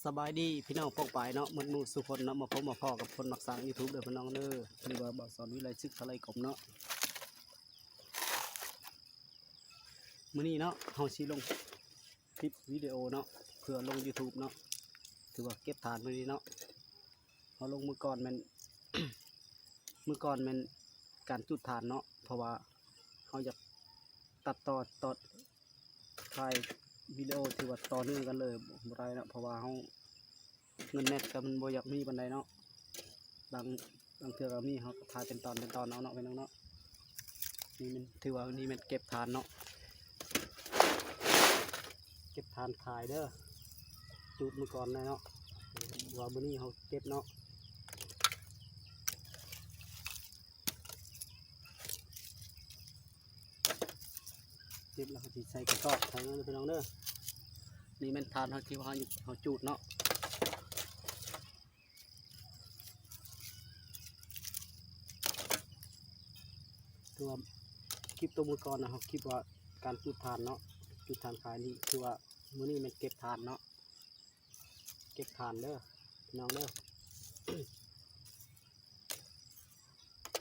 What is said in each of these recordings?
ສະບາຍດີພີ່ນ້ອງປ້ອງປາຍເນາະ ໝົດໝູ່ສູ່ຄົນເນາະ ມາພົບມາພໍ້ກັບຄົນມັກສ້າງຢູທູບເດີພີ່ນ້ອງເດີ ຫຼືວ່າບ່າວສອນວິໄລ ຊຶກທະໄລກົມເນາະ. ມື້ນີ້ເນາະ ເຮົາຊິລົງຄລິບວິດີໂອເນາະ ເພື່ອລົງຢູທູບເນາະ ຖືວ່າເກັບຖ່ານມື້ນີ້ເນາະ. ເຮົາລົງມື້ກ່ອນແມ່ນ ມື້ກ່ອນແມ່ນການຈູດຖ່ານເນາະ ເພາະວ່າເຮົາຢາກຕັດຕໍ່ ຕໍ່ ຖ່າຍວິດີໂອທີ່ວ່າຕໍ່ເນື່ອງກັນເລີຍບໍ່ໄດ້ເນາະ ເພາະວ່າເຮົາ ເງິນແມັດກໍມັນບໍ່ຢາກມີປານໃດເນາະ ບາງ ບາງເທື່ອກໍມີ ເຮົາກໍຖ່າຍເປັນຕອນເປັນຕອນເອົາເນາະ ພີ່ນ້ອງເນາະ. ນີ້ແມ່ນ ຖືວ່ານີ້ແມ່ນເກັບຖ່ານເນາະ ເກັບຖ່ານຂາຍເດີ ຈູດມື້ກ່ອນແຫຼະເນາະ ວ່າມື້ນີ້ເຮົາເກັບເນາະ. ເກັບແລ້ວເຮົາຊິໃສ່ກະສອບໃສ່ເນາະ ພີ່ນ້ອງເດີ. ນີ້ແມ່ນຖ່ານເຮົາທີ່ວ່າເຮົາ ເຮົາຈູດເນາະ ຄືວ່າຄລິບຕົວມື້ກ່ອນນະ ເຮົາຄລິບວ່າການຈູດຖ່ານເນາະ ຈູດຖ່ານຂາຍນີ້ ຄືວ່າມື້ນີ້ແມ່ນເກັບຖ່ານເນາະ. ເກັບຖ່ານເດີພີ່ນ້ອງເດີ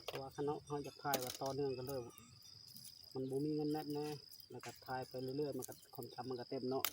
ເພາະວ່າຄັນເຮົາ ເຮົາຢາກຖ່າຍວ່າຕໍ່ເນື່ອງກັນເລີຍ ມັນບໍ່ມີເງິນແມັດແນ່ ແລ້ວກໍຖ່າຍໄປເລື້ອຍໆ ມັນກໍ ຄວາມຈຳມັນກໍເຕັມເນາະ.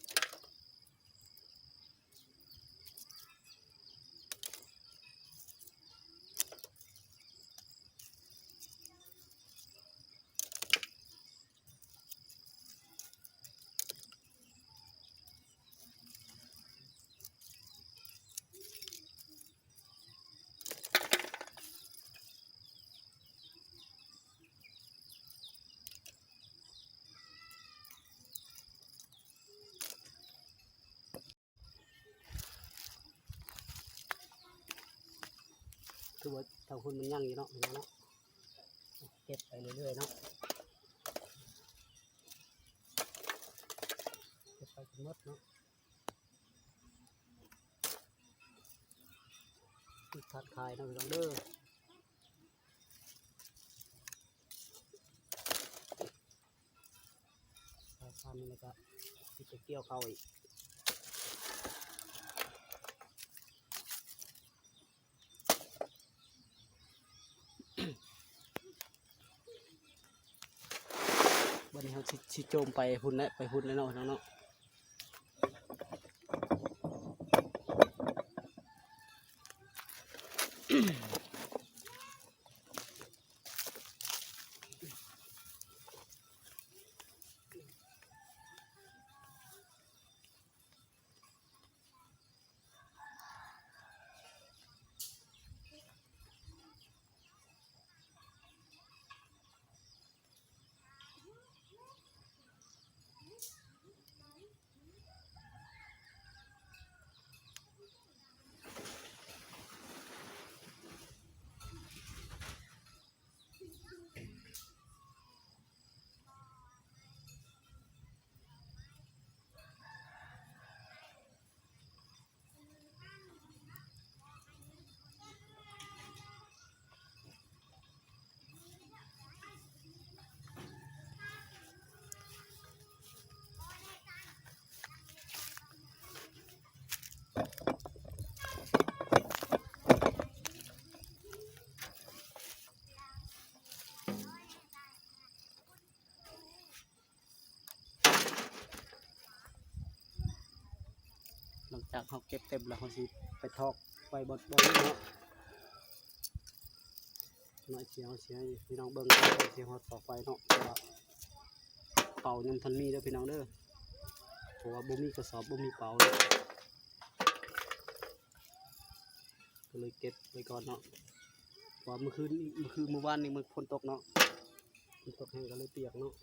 ຄືວ່າທາງພຸ້ນມັນຍັງຢູ່ເນາະ ພີ່ນ້ອງເນາະ ເກັບໄປເລື້ອຍໆເນາະ ເກັບໄປຈົນໝົດເນາະ ຄືທາດຂາຍເນາະ ພີ່ນ້ອງເດີ. ແລ້ວກໍຊິໄປກ່ຽວເຂົ້າອີກ ບັດນີ້ເຮົາຊິ ຊິໂຈມໄປພຸ້ນແຫຼະ ໄປພຸ້ນແຫຼະເນາະ ພີ່ນ້ອງເນາະ. ຫຼັງຈາກເຮົາເກັບເຕັມແລ້ວ ເຮົາຊິໄປຖອກໄວ້ບ່ອນ ບ່ອນນີ້ເນາະ. ໜ້ອຍຊິເຮົາຊິໃຫ້ພີ່ນ້ອງເບິ່ງ ເຮົາຊິຮອດເສົາໄຟເນາະ ເພາະວ່າເປົາຍັງບໍ່ທັນມີເດີພີ່ນ້ອງເດີ ເພາະວ່າບໍ່ມີກະສອບ ບໍ່ມີເປົາເນາະ ກໍເລີຍເກັບໄວ້ກ່ອນເນາະ ເພາະວ່າມື້ຄືນ ມື້ຄືນ ມື້ວານນີ້ມັນຝົນຕົກເນາະ ຝົນຕົກແຮງກໍເລີຍປຽກເນາະ.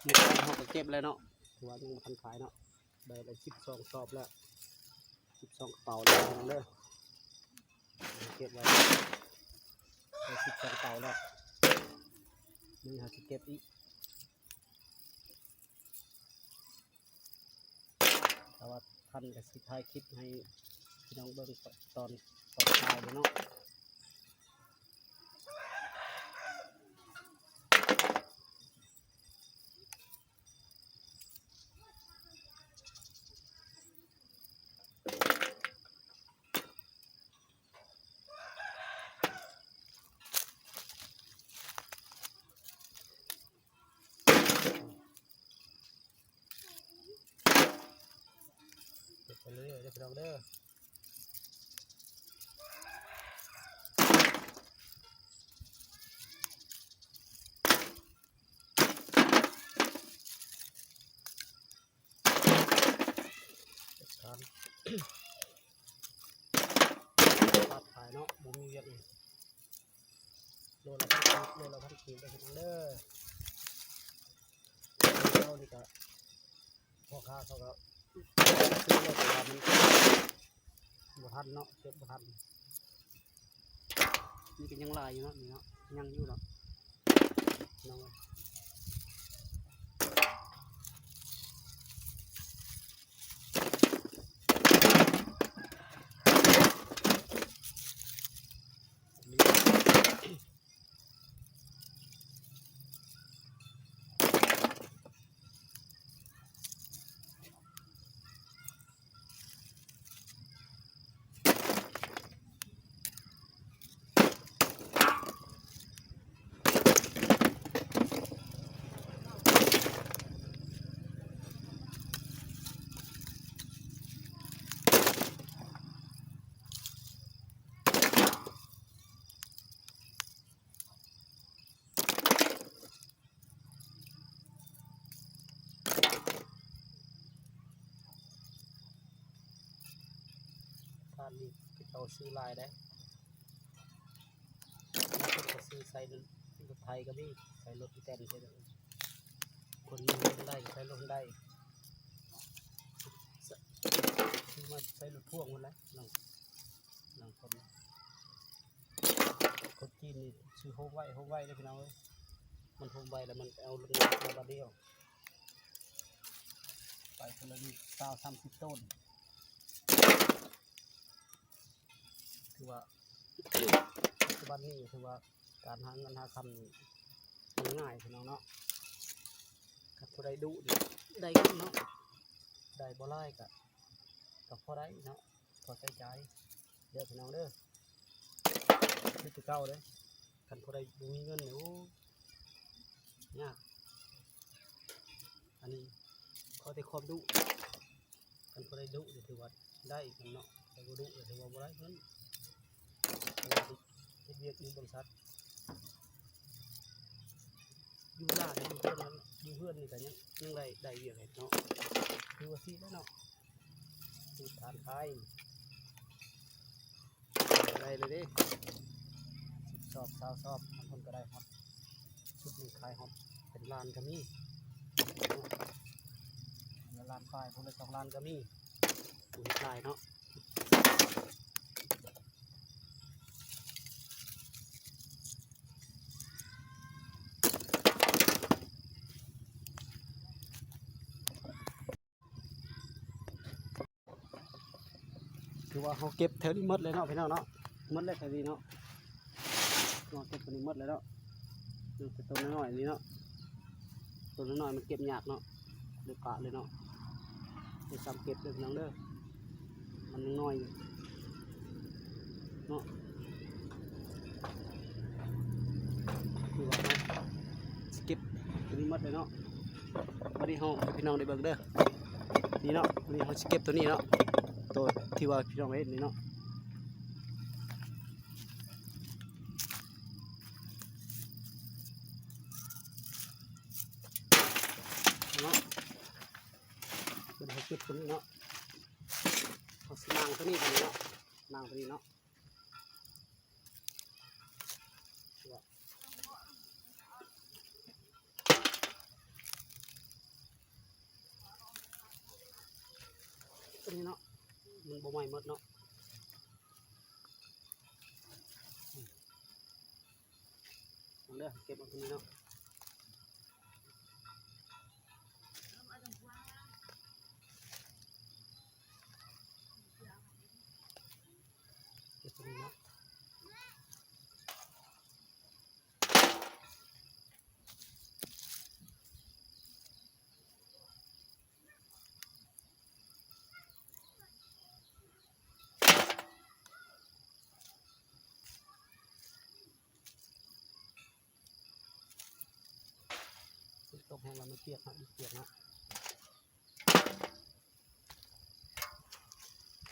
ນີ້ເຮົາກໍເກັບແລ້ວເນາະ ເພາະວ່າຍັງບໍ່ທັນຂາຍເນາະ ໄດ້ລະສິບສອງສອບແລ້ວ ສິບສອງກະເປົາແລ້ວພີ່ນ້ອງເດີ ເກັບໄວ້ໄດ້ສິບສອງກະເປົາແລ້ວ ນີ້ເຮົາຊິເກັບອີກ. ແຕ່ວ່າທັນກໍຊິຖ່າຍຄລິບໃຫ້ພີ່ນ້ອງເບິ່ງຕອນ ຕອນຂາຍເດີເນາະ ພີ່ນ້ອງເດີ. ຂາດຂາຍເນາະ ບໍ່ມີວຽກນີ້ ໂລລະພັນກີບ ໂລລະພັນກີບເດີພີ່ນ້ອງເດີ. ເຮົານີ້ກະ ພໍ່ຄ້າເຂົາກໍຊື້ເລີຍ ແຕ່ວ່າມັນບໍ່ທັນເນາະ ເກັບບໍ່ທັນ. ນີ້ກໍຍັງຫຼາຍຢູ່ເນາະ ນີ້ເນາະ ຍັງຢູ່ເນາະ ພີ່ນ້ອງເອີຍ. ທ່ານນີ້ເຂົາເຈົ້າຊື້ຫຼາຍເດ້ ບາງຄົນກໍຊື້ໃສ່ລົດໄຖກໍມີ ໃສ່ລົດອີແຕນໃສ່ ຄົນມີລົດໄດກໍໃສ່ລົດໄດ ຊື້ມາໃສ່ລົດພ່ວງໝົດແຫຼະ ບາງຄົນ ຄົນຈີນນີ້ຊື້ໂຮມໄວ້ ໂຮມໄວ້ເດ້ພີ່ນ້ອງເອີຍ ມັນໂຮມໄວ້ແລ້ວມັນເອົາລົງມາບາດດຽວ ໄປຄົນລະຊາວສາມສິບໂຕນ ຖືວ່າ ປັດຈຸບັນນີ້ຖືວ່າການຫາເງິນຫາຄຳນີ້ມັນງ່າຍພີ່ນ້ອງເນາະ ຄັນຜູ້ໃດດຸນີ້ໄດ້ເງິນເນາະ ໄດ້ບໍ່ຫຼາຍກະ ກໍພໍໄດ້ເນາະ ພໍໃຊ້ຈ່າຍເດີພີ່ນ້ອງເດີ ຄືເກົ່າເດີ. ຄັນຜູ້ໃດບໍ່ມີເງິນນີ້ ໂອ້ ຍາກ ອັນນີ້ຂໍແຕ່ຄວາມດຸ ຄັນຜູ້ໃດດຸນີ້ຖືວ່າໄດ້ກັນເນາະ ໃຜບໍ່ດຸນີ້ຖືວ່າບໍ່ໄດ້ເງິນ ເຮັດວຽກຢູ່ບໍລິສັດ ຢູ່ລາວ ຢູ່ເຮືອນ ຢູ່ເຮືອນນີ້ກໍຍັງ ຍັງໄດ້ ໄດ້ວຽກໃຫ້ເນາະ ຄືວ່າຊີ້ແຫຼະເນາະ ຢູ່ຖານຂາຍໄດ້ເລີຍເດ້ ສິບຊອບ ຊາວຊອບ ບາງຄົນກໍໄດ້ຮອດ ຊຸດໜຶ່ງຂາຍຮອດເປັນລ້ານກໍມີ ເນາະ ລະລ້ານປາຍ ຜູ້ລະສອງລ້ານກໍມີ ຜູ້ເຮັດຫຼາຍເນາະ. ຖືວ່າເຮົາເກັບແຖວນີ້ໝົດເລີຍເນາະ ພີ່ນ້ອງເນາະ ໝົດແລ້ວແຖວນີ້ເນາະ ເນາະ ເກັບຕົວນີ້ໝົດແລ້ວເນາະ ຍັງແຕ່ຕົວນ້ອຍໆນີ້ເນາະ ຕົວນ້ອຍໆມັນເກັບຍາກເນາະ ເລີຍປະເລີຍເນາະ ໄດ້ຊ່ຳເກັບເດີພີ່ນ້ອງເດີ ມັນຍັງນ້ອຍຢູ່ເນາະ ຄືວ່າເຮົາຊິເກັບຕົວນີ້ໝົດເລີຍເນາະ ບາດນີ້ເຮົາໃຫ້ພີ່ນ້ອງໄດ້ເບິ່ງເດີ ນີ້ເນາະ ບາດນີ້ເຮົາຊິເກັບຕົວນີ້ເນາະ ຕົວທີ່ວ່າພີ່ນ້ອງເຫັນນີ້ເນາະ ເນາະ ເພິ່ນໃຫ້ເກັບຕົວນີ້ເນາະ ເຮົາຊິມ້າງຕົວນີ້ກັນເນາະ ມ້າງຕົວນີ້ເນາະ ຕົວນີ້ເນາະ ມັນບໍ່ໄໝ້ໝົດເນາະ ເອົາເດີ ເກັບເອົາຕົວນີ້ເນາະ ເກັບຕົວນີ້ເນາະ. ຝົນຕົກແຮງແລ້ວມັນປຽກເນາະ ປຽກເນາະ. ເ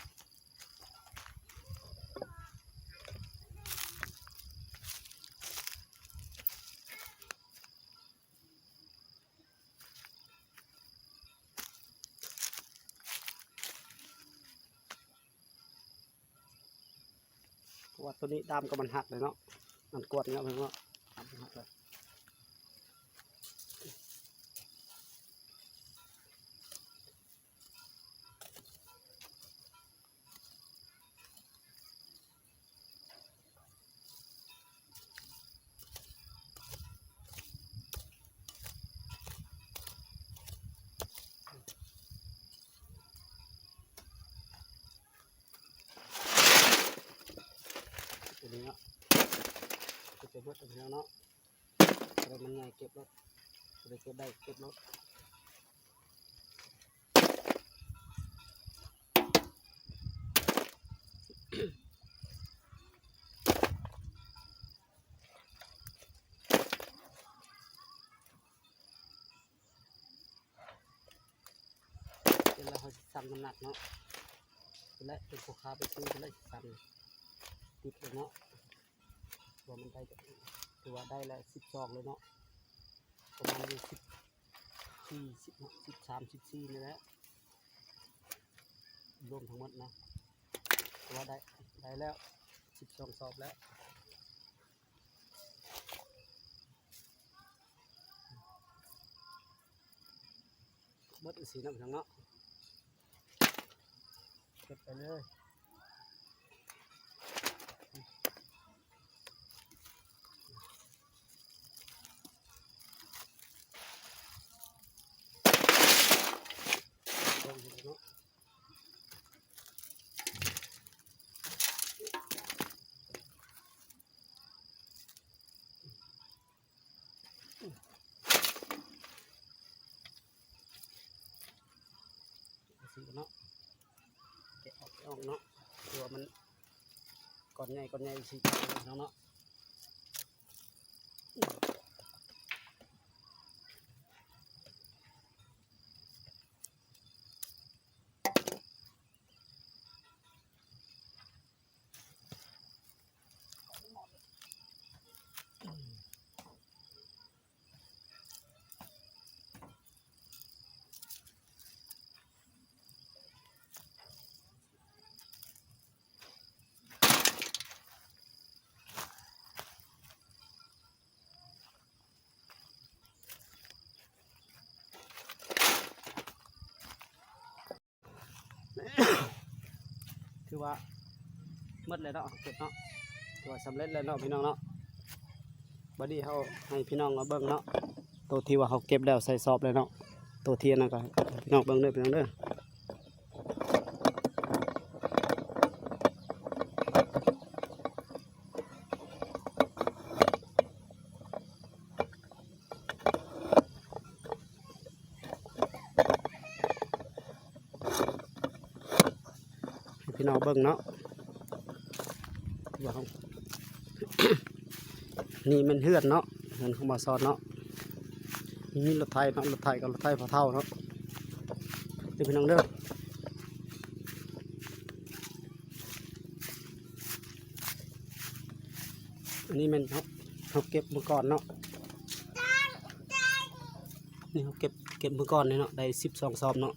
ວ່າໂຕນີ້ດາມກໍມັນຫັກເລີຍເນາະ ມັນກວດເນາະ ເນາະ ດາມມັນຫັກເລີຍ. ຕົວນີ້ເນາະ ເກັບໄປເບິດແລ້ວເນາະ ແຕ່ມັນໃຫຍ່ເກັບໂລດ ບໍ່ໄດ້ເກັບໄດ້ເກັບໂລດ. ແລ້ວເຮົາຊິຊັ່ງນ້ຳໜັກເນາະ ແລະ ເປັນຜູ້ຄ້າໄປຊື້ ແລະ ຊິຊັ່ງຕິດເລີຍເນາະ ວ່າມັນໄດ້ ຖືວ່າໄດ້ລະສິບສອງເລີຍເນາະ ປະມານຢູ່ສິບສີ່ ສິບ ສິບສາມ ສິບສີ່ນີ້ແຫຼະ ລວມທັງໝົດນະ ຖືວ່າໄດ້ ໄດ້ແລ້ວສິບສອງສອບແລ້ວ. ເບິດຈັ່ງຊີ້ເນາະ ພີ່ນ້ອງເນາະ ເກັບໄປເລີຍ. ເນາະ ແກະອອກ ແກະອອກເນາະ ເພາະວ່າມັນກ້ອນໃຫຍ່ ກ້ອນໃຫຍ່ ຊິເນາະ ເນາະ. ຖືວ່າໝົດແລ້ວເນາະ ເກັບເນາະ ຖືວ່າສຳເລັດແລ້ວເນາະ ພີ່ນ້ອງເນາະ. ບັດນີ້ເຮົາໃຫ້ພີ່ນ້ອງມາເບິ່ງເນາະ ໂຕທີ່ວ່າເຮົາເກັບແລ້ວໃສ່ສອບແລ້ວເນາະ ໂຕທີ່ອັນນັ້ນກໍໃຫ້ພີ່ນ້ອງເບິ່ງເດີ ພີ່ນ້ອງເດີ. ໃຫ້ພີ່ນ້ອງເບິ່ງເນາະ ວ່າເຮົາ ນີ້ແມ່ນເຮືອນເນາະ ເຮືອນຂອງບ່າວຊອນເນາະ ມີລົດໄຖເນາະ ລົດໄຖກັບລົດໄຖພໍ່ເຖົ້າເນາະ ເດີພີ່ນ້ອງເດີ. ອັນນີ້ແມ່ນເຮົາ ເຮົາເກັບມື້ກ່ອນເນາະ ນີ້ເຮົາເກັບ ເກັບມື້ກ່ອນນີ້ເນາະ ໄດ້ສິບສອງສອບເນາະ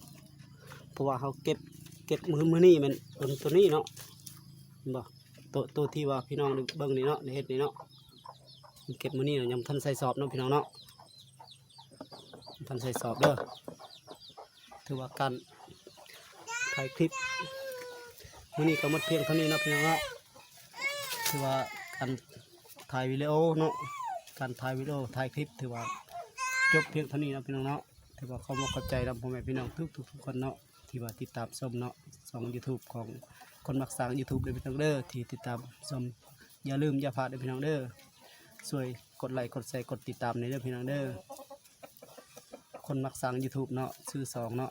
ເພາະວ່າເຮົາເກັບ ເກັບມື້ ມື້ນີ້ແມ່ນຕົວ ຕົວນີ້ເນາະ ເຫັນບໍ່ ໂຕ ໂຕທີ່ວ່າພີ່ນ້ອງໄດ້ເບິ່ງນີ້ເນາະ ໄດ້ເຮັດນີ້ເນາະ ເກັບມື້ນີ້ນະ ຍັງບໍ່ທັນໃສ່ສອບເນາະ ພີ່ນ້ອງເນາະ ບໍ່ທັນໃສ່ສອບເດີ. ຖືວ່າການຖ່າຍຄລິບມື້ນີ້ກໍໝົດພຽງເທົ່ານີ້ເນາະ ພີ່ນ້ອງເນາະ ຖືວ່າການຖ່າຍວິດີໂອເນາະ ການຖ່າຍວິດີໂອ ຖ່າຍຄລິບ ຖືວ່າຈົບພຽງເທົ່ານີ້ເນາະ ພີ່ນ້ອງເນາະ. ຖືວ່າຂໍຂອບໃຈນຳພໍ່ແມ່ພີ່ນ້ອງທຸກໆຄົນເນາະ ທີ່ວ່າຕິດຕາມຊົມເນາະ ຊ່ອງຢູທູບຂອງຄົນມັກສ້າງຢູທູບເດີພີ່ນ້ອງເດີ ທີ່ຕິດຕາມຊົມ ຢ່າລືມຢ່າພາດເດີພີ່ນ້ອງເດີ ຊ່ວຍກົດໄລກົດແຊກົດຕິດຕາມແດ່ເດີພີ່ນ້ອງເດີ. ຄົນມັກສ້າງຢູທູບເນາະ ຊື່ສອງເນາະ